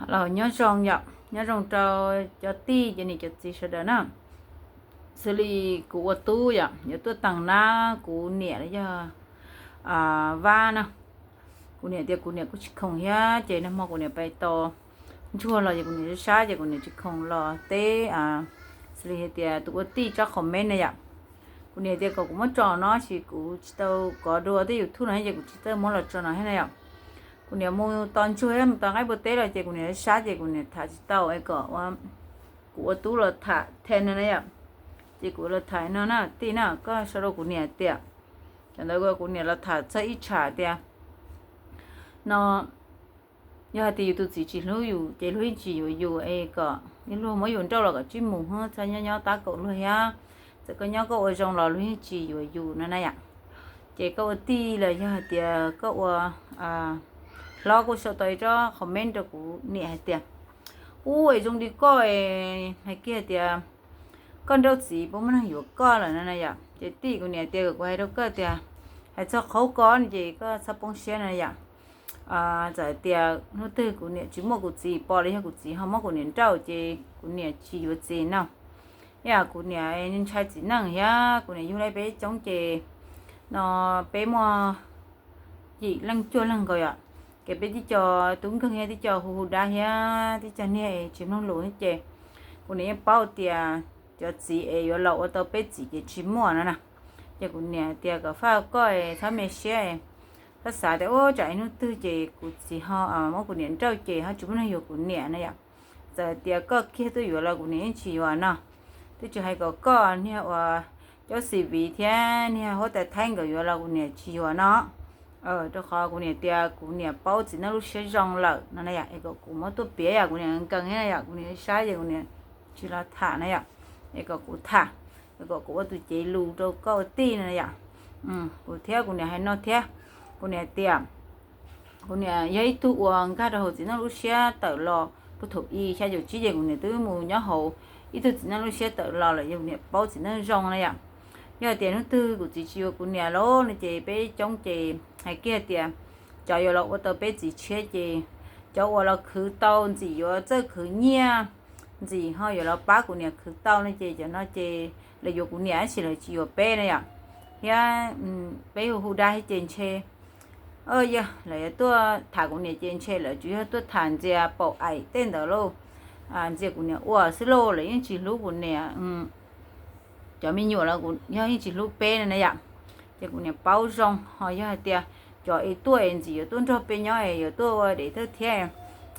Los nyob zoo yom, nyob zoo rau cov tij cov niam cov txiv sawv daws na. Xws li kuv ua tub yom, yuav tuaj teem nab kuv niam los yog Vab na. Kuv niam tias kuv niam kuj tsis khoom thiab ces nag hmo kuv niam pais tos ntsuag los ces kuv niam sab sab ces kuv niam tsis khoom los teb. Xws li hais tias tus ua tij tsob comment na yom, kuv niam tias kom kuv muab tso no ces kuv tsis tau kov dua tej YouTube no ces kuv tsis tau muab los tso no thiab na yom. Kuv niam mus tos ntsuag thiab mus tos nqaij npua teb los ces kuv niam sab sab ces kuv niam tham tsis tau es kom kuv ua tub los tham them no na yom. Ces kuv los tham no na tij na, koj sau rau kuv niam tias, cov ntawd kuv niam los tham txog ib tsham tias no, yog hais tias yus tus txiv tsis hlub yus ces luag yeej tsis yuav yus es kom luag muab yus nrauj los kom tsib mus hb, txhob nyob nyob tab kaum luag thiab. Txawm koj nyob koj ua zoo los luag yeej tsis yuav yus no na yom. Ces koj ua tij los yog hais tias koj ua hlob kuj sau tau ib tsob comment rau kuv niam hais tias, ub, es zoo li koj es hais kiag tias koj nrauj txiv puas muaj neeg yuav koj lawm no na yom. Ces tij, kuv niam tias kom kuv hais rau koj tias, hais txog qhov ko no ces koj txhob poob siab no yom. Txawm hais tias hnub twg kuv niam tsis muaj kuv txiv pom los yog kuv txiv ho muab kuv niam nrauj ces kuv niam tsis yuav txiv no. Ib yam kuv niam ntshai txiv neej thiab kuv niam yug lawm peb coob ces no peb muaj yim leej cuaj leej nkaus yom. Ces peb tib co tub nkeeg thiab tib co hu hu dab thiab tib co niag tsis mloog lus ces kuv niam yeej paub tias cov txiv es yuav los ua tau peb txiv ces tsis muaj no na. Ces kuv niam tias kom faj koj txhob me siab, koj xav tias ub tsam ib hnub twg ces kuv txiv ho muab kuv niam nrauj ces ho tsis muaj neeg yuav kuv niam na yom. Txawm tias koj kiag tuaj yuav los kuv niam yeej tsis yuav no. Twb tsis hais kom koj niag uas caub xis viv thiab niag huab tais Thaib nkawd yuav los kuv niam tsis yuav no. Rau qhov kuv niam tias kuv niam paub txiv neej lub siab zoo lawm no na yom, es kom kuv muab tuaj piav yom, kuv niam nkees thiab na yom, kuv niam sab ces kuv niam tsis los tham na yom, es kom kuv tham, es kom kuv ua tus cev lus rau koj ua tij no na yom. Kuv thiab kuv niam hais no thiab, kuv niam tias kuv niam yog ib tug uas nkag rau hauv txiv neej lub siab tawm los puag thaum i xya caum tsib ces kuv niam twb mus nyob hauv ib tug txiv neej lub siab tawm los lawm, yog kuv niam paub txiv neej zoo na yom. Yog tias hnub twg kuv txiv tsis yuav kuv niam lawm no ces peb coob ces hais kiag tias cov yuav los ua tau peb txiv tshiab ces cov uas los khwv tau ntxim yuav txawj khwv nyiaj, ntxim ho yuav los pab kuv niam khwv tau no ces cov no ces lawv yuav kuv niam tab sis lawv tsis yuav peb na yom. Thiab peb hu hu dab thiab ces ntshe yog lawv yuav tuaj tham kuv niam ces ntshe lawv tsuas yog tuaj tham ntxias paum aim tej ntawd lauj, ntxias kuv niam ua xwb lauj, lawv yeej tsis hlub kuv niam. Cov me nyuam los kuv yog yeej tsis hlub peb no na yom. Ces kuv niam paub zoo, ho yog hais tias cov es tuaj es ntxim yuav tuaj nrog peb nyob es yuav tuaj ua dev thawj thiab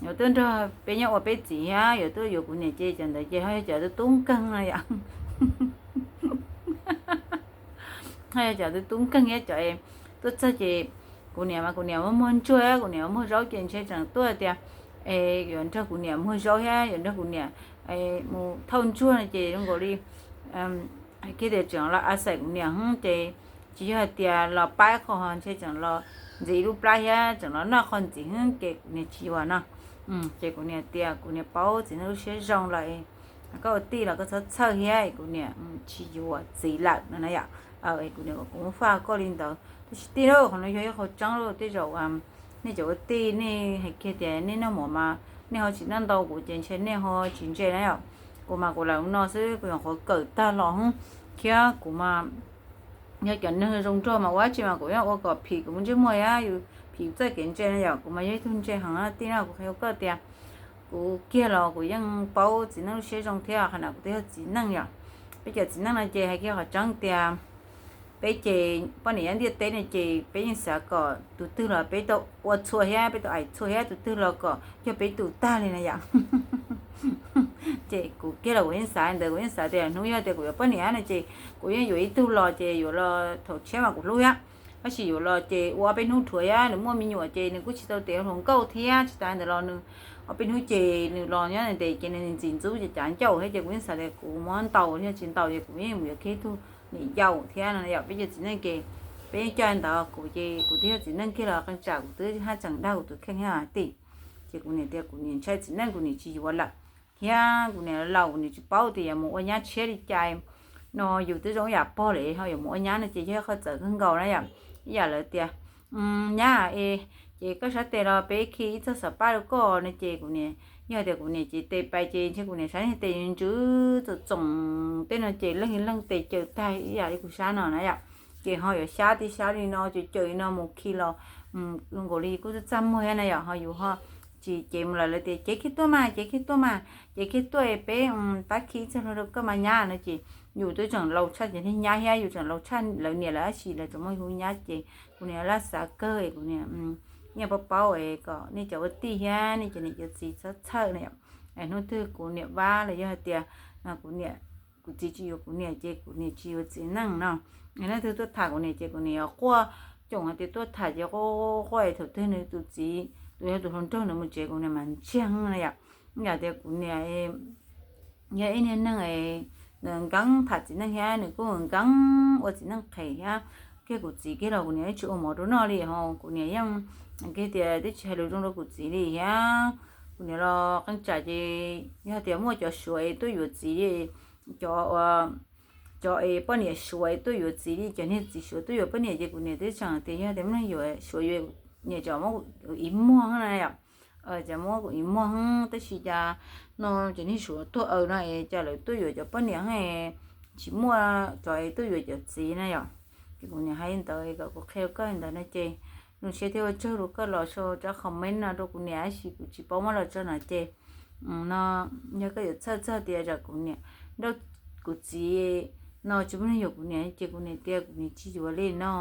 yuav tuaj nrog peb nyob ua peb txiv thiab yuav tuaj yuav kuv niam ces cov ntawd ces ho yog cov tub tub nkeeg no yom. Ho yog cov tub tub nkeeg thiab cov tuaj txog ces kuv niam mas kuv niam muaj muag ntsuag thiab kuv niam muag zaub ces ntshe tseem tuaj tias es yuav nrog kuv niam muag zaub thiab yuav nrog kuv niam mus thauj ntsuag no ces zoo nkaus li hais kiag tias tseem los a xaim kuv niam hb ces tsis yog hais tias los pab qho ho ntshe tseem los ntxiv ib lub plab thiab tseem los noj qho ntxiv hb ces kuv niam tsis yuav no. Ces kuv niam tias kuv niam paub txiv neej lub siab zoo lawm, koj ua tij los koj txhob txhawj thiab, kuv niam tsis yuav txiv lawm no na yom. Kuv niam kom kuv muab faj koj li ntawd tab sis tij lauj, qhov no yog ib qho tseeb lauj, tej zaum nej cov ua tij nej hais kiag tias nej noj mov mas nej ho tsis noj ntau kuv ces ntshe nej ho tsis ntse na yom. Kuv mas kuv lam no xwb kuv nyuam qhuav kawm tag los hb, thiab kuv mas yog cov neeg zoo nraug mas ua dab tsi mas kuv yeej ua kom phim kuv lub ntsej muag thiab yus phim txoj kev ntse na yom. Kuv mas yog ib tug ntse heev tij no kuv qhia rau koj tias kuv kiag los kuv yeej paub txiv neej lub siab zoo thiab qhov no kuv twb yog txiv neej yom. Peb cov txiv neej no ces hais kiag qhov tseeb tias peb ces poj niam nyob ntiaj teb no ces peb yeej xav kom tus twg los peb tau ua txhua thiab peb tau aim txhua thiab tus twg los kom yog peb tus tag li na yom. Ces kuv kiag los kuv yeej xav ntawd, kuv yeej xav tias hnub yog tias kuv yuav poj niam no ces kuv yeej yuav ib tug los ces yuav los thaum tshiab mas kuv hlub thiab, tab sis yuav los ces ua ob peb hnub dhuav thiab nws muaj me nyuam ces nws kuj tsis tau tes hluas nkauj thiab tsis tas ntawd los nws ob peb hnub ces nws los nyob ntev ces nws ntxim ntxub ces cav ncauj thiab ces kuv yeej xav tias kuv muab ntaus thiab tsis ntaus ces kuv yeej mus yuav kiag ib tug niam yau thiab no yom. Peb cov txiv neej ces peb yeej coj ntawd, kuv ces kuv twb yog txiv neej kiag los qee tsam kuv twb haj tseem dag kuv tus kheej thiab tij. Ces kuv niam tias kuv niam ntshai txiv neej kuv niam tsis yuav lawm, thiab kuv niam laus kuv niam tsis paub tias yuav mus ua nyab tshiab li cas no, yus twb zoo ib yam pog lawm ho yuav mus ua nyab no ces yog ib qho txawv kawg nkaus na yom. Ib yam lawv tias nyab es Ces koj sab tes los peb khi ib txoj xav pab rau koj no ces kuv niam, yog tias kuv niam ces tes pais ces ntshe kuv niam sab tes ntsws txoom txoom tej no ces leej leej tes caws tag ib yam li kuv sab no na yom. Ces ho yuav xyab tib sab li no ces caws li no mus khi los zoo nkaus li kuj txaj muag thiab na yom. Ho yus ho tsis cev mus lawm lawv tias cev kiag tuaj mas, cev kiag tuaj mas, cev kiag tuaj es peb tab khi txoj hlua rau koj mas nyab no ces yus twb tseem laus tshaj cov niag nyab thiab, yus tseem laus tshaj lawv niam lawv tab sis lawv tseem muab yus hu nyab ces kuv niam laj xav kawg es kuv niam yeej paub paub es kom nej cov ua tij thiab nej cov niam cov txiv txhob txhawj na yom. Hnub twg kuv niam vab los yog hais tias kuv niam, kuv txiv tsis yuav kuv niam ces kuv niam tsis yuav txiv neej no. Hnub twg tuaj tham kuv niam ces kuv niam yuav quaj coom hais tias tuaj tham ces quaj quaj es thaum twg nws tus txiv tus yog tus hluas nraug nws mus tsev kuv niam mas ntsiag na yom. Yam tias kuv niam yog ib niag neeg nkeeb tham txiv neej thiab nws kuj nkeeb ua txiv neej qhev thiab. Kiag kuv txiv kiag los kuv niam tsis ua mov rau noj li ho kuv niam yeej kiag tias twb tsis hais lus zoo rau kuv txiv li thiab. Kuv niam los qee tsam ces yog tias muaj cov Suav es tuaj yuav txiv, cov, cov es poj niam Suav es tuaj yuav txiv li cov niag txiv Suav tuaj yuav poj niam ces kuv niam twb tseem tias yog tias muaj neeg yuav Suav yuav niam cov muab kuv ib muag na yom. Cov muab kuv ib muag tab sis cas no cov niag Suav tuag aws no es cas lawv tuaj yuav cov poj niam tsis muaj cov es tuaj yuav cov txiv na yom. Ces kuv niam hais li ntawd kom kuv qhia koj li ntawd no ces zoo siab thiab ua tsaug rau koj los sau tsab comment no rau kuv niam tab sis kuv tsis paub muab los tso no ces no yog koj yuav txhawj txog tias tsam kuv niam nrauj kuv txiv no tsis muaj neeg yuav kuv niam ces kuv niam tias kuv niam tsis yuav li no.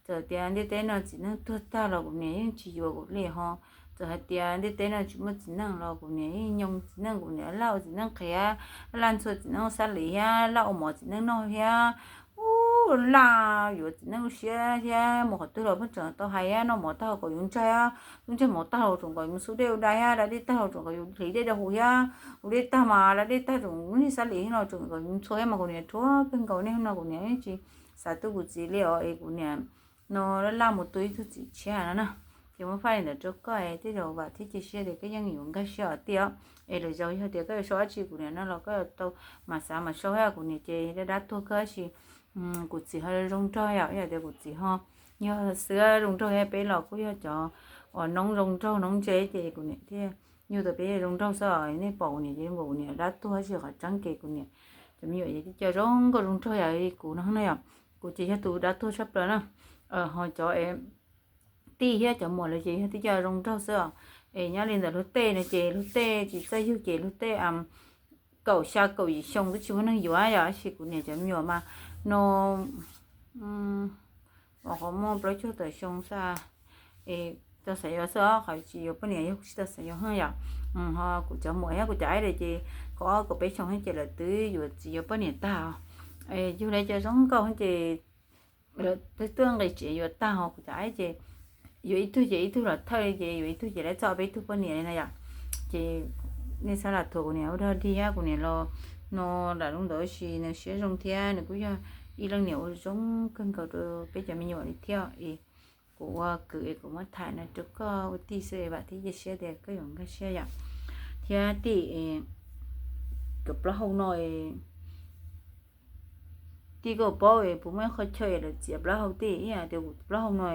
Txawm tias ntiaj teb no txiv neej tuag tag los kuv niam yeej tsis yuav kuv li ho. Txawm hais tias ntiaj teb no tsis muaj txiv neej los kuv niam yeej nyoo txiv neej, kuv niam laj ua txiv neej qhev, laj ntxhua txiv neej ua xab lis thiab laj ua mov txiv neej noj thiab. Ub, laj yuav txiv neej lub siab thiab mus qhov twg los pheej tseem tau hais thiab noj mov tag los kom yus ntsaig, lub ntsaig mov tag los tseem kom yus xub dej ua dai thiab, da dej tag los tseem kom yus hliv dej rau hauv thiab, ua dej tag mas da dej tag tseem lub niag xab lis los tseem kom yus ntxhua thiab mas kuv niam rhuav kawg nkaus niaj hnub no kuv niam yeej tsis xav tu kuv txiv li os es kuv niam no laj laj mus tu ib tug txiv tshiab no na. Ces muab faj li ntawd rau koj es tej zaum vam thiab cia siab tias koj yeej yuav nkag siab os tij os. Es lwm zaus yog tias koj yuav sau dab tsi kuv niam no los koj yuav tau mam xav mam sau thiab. Kuv niam ces dab dab tuag kawg tab sis kuv txiv ho zoo nraug yom, yog tias kuv txiv ho yog xwb zoo nraug thiab peb los kuj yog cov uas noob zoo nraug noob ntse ces kuv niam thiaj yug tau peb zoo nraug xwb os. Nej pom kuv niam ces zoo nkaus kuv niam dab tuag tab sis qhov tseeb ces kuv niam cov me nyuam ces twb coj zoo nkauj zoo nraug yam li kuv no na yom. Kuv ces yog tus dab tuag tshaj plaws na. Ho cov tij thiab cov muam lawv ces yog twb coj zoo nraug xwb os. Es nyob li ntawm luag tej no ces luag tej tsis txawj yug ces luag tej kaum xya kaum yim xyoo twb tsis muaj neeg yuav yom, tab sis kuv niam cov me nyuam mas no qhov muaj plaub caug tawm xyoo xwb. Es tau xav yuav xwb os, qhov tsis yuav poj niam yog kuv tsis tau xav yuav heev yom. Ho kuv cov muam thiab kuv cov aib ces kaum ob kaum peb xyoo ces lawv twb yuav txiv yuav poj niam tag. Yug lawv cov zoo nkauj ces lawv twb tuaj nqis tsev yuav tag, ho kuv cov aib ces yuav ib tug ces ib tug los thawj li ces yuav ib tug ces lawv txoj peb tug poj niam li no yom. Ces nej txhob lam thuam kuv niam ua dog dig thiab, kuv niam los no lam zoo ntawd sis nws siab zoo thiab nws kuj yog ib leej niam uas zoo kawg nkaus rau peb cov me nyuam li thiab es kuv ua kwv es kuv muab tham no rau koj ua tij xwb es vam thiab cia siab tias koj yuav nkag siab yom. Thiab tij, cov plaub hau no tij koj paub es puas muaj ib qho chaw es lawv txiav plaub hau tij ib yam tias kuv plaub hau no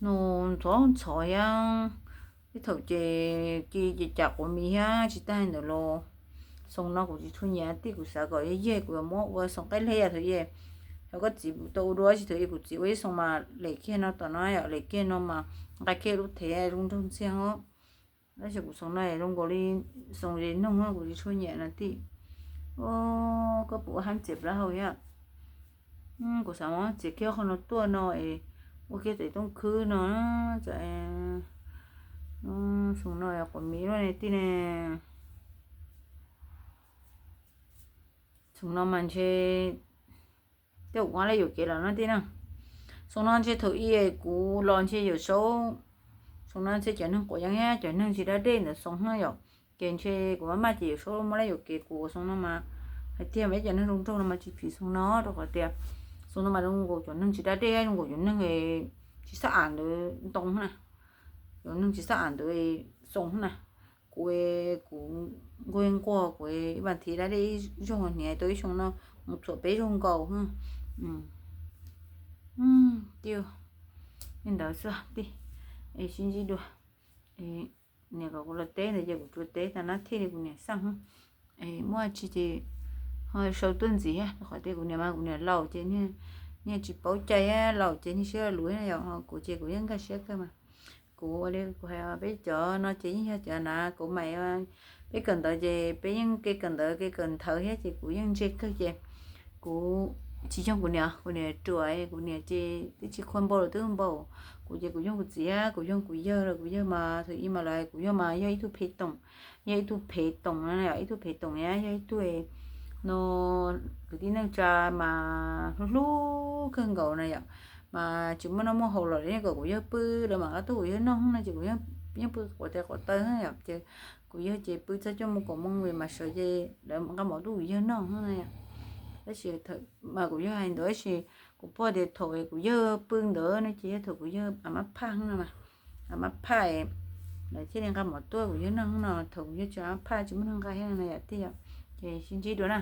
no ntxhov ntxhov thiab. Ib thaum ces ci ces cas quav mis thiab tsis tag li ntawd los xoo no kuv tsis tshua nyiam tij, kuv xav kom yog yeg kuv yuav muab ua xoo qaib leg yam thaum yej, thaum koj txiv tau ua dua tsis thaum yej kuv txiv ua ib xoo mas lem kiag no tom no yom, lem kiag no mas nqa kiag lub thev zoo nraug ntxiag os. Tab sis kuv xoo no zoo nkaus li xoo ze noog kuv tsis tshua nyiam no tij. Koj puas ua hab txiav plaub hau thiab? Kuv xav muab txiav kiag qhov no tuaj no es ua kiag tes tooj khwb no. Xoo no quav mis luaj ne tij ne. Xoo no mas ntshe tej uas laj yuam kev los no tij na. Xoo no ntshe thaum i kuv los ntshe Yawm Saub, xoo no ntshe cov neeg quav yeeb thiab cov neeg tsis dab dej ntawd xoo na yom. Ces ntshe kuv maj maj ces Yawm Saub muab laj yuam kev kuv xoo no mas. Hais tias mas ib cov neeg zoo nraug no mas tsis phim xoo no rau qhov tias xoo no mas zoo nkaus cov neeg tsis dab dej, zoo nkaus cov neeg tsis xab am ntawd ntoo na. Cov neeg tsis xab am ntawd xoo na. Kuv, kuv nquag nquag kuv ib vas thiv dab dej ib zaug hniav tau ib xoo no mus txhuam peb zaug nkaus. Tij, li ntawd xwb tij. Es sib ntsib dua, niam kom kuv los teb ntawd ces kuv tsuas teb tas nab thij li kuv niam xaj, muaj tsi ces ho sau tuaj ntxiv thiab. Qhov tias kuv niam mas kuv niam laus ces niag tsis paub cai, laus ces niag siab luv yom. Kuv ces kuv yeej nkag siab kawg mas. Kuv ua li kuv hais, peb cov no ces yeej yog cov na, kuv mas peb kawm ntawv ces peb yeej kev kawm ntawv kev kawm nthawv thiab ces kuv yeej ntse kawg ces kuv tsis yoog kuv niam, kuv niam ruam, kuv niam ces twb tsis qhuas npaum los twb npaum. Kuv ces kuv yoog kuv txiv, kuv yoog kuv yawg los kuv yawg mas thaum ub mas lawv kuv yawg mas yog ib tug phev toom, yog ib tug phev toom, ib tug phev toom yom, yog ib tug no kwv tij neej tsa mas hlub hlub kawg nkaus na yom, mas tsis muaj noj muaj haus los yeej kom kuv yawg pw, lawv mam nqa tuaj kuv yawg noj no ces kuv yeej pw quav tes quav taw yom. Ces kuv yawg ces pw txog cuaj moos kaum moos mas sawv ces lawv nqa mov tuaj kuv yawg noj no. Tab sis mas kuv yawg hais ntawd tab sis kuv pom tias thaum kuv yawg pw ntawd no ces yog thaum kuv yawg a mab phaj no mas, a mab phaj lawv thiaj li nqa mov tuaj kuv yawg noj no, thaum kuv yawg tsis a mab phaj tsis muaj neeg nqa thiab no yom. Ces sib ntsib dua na.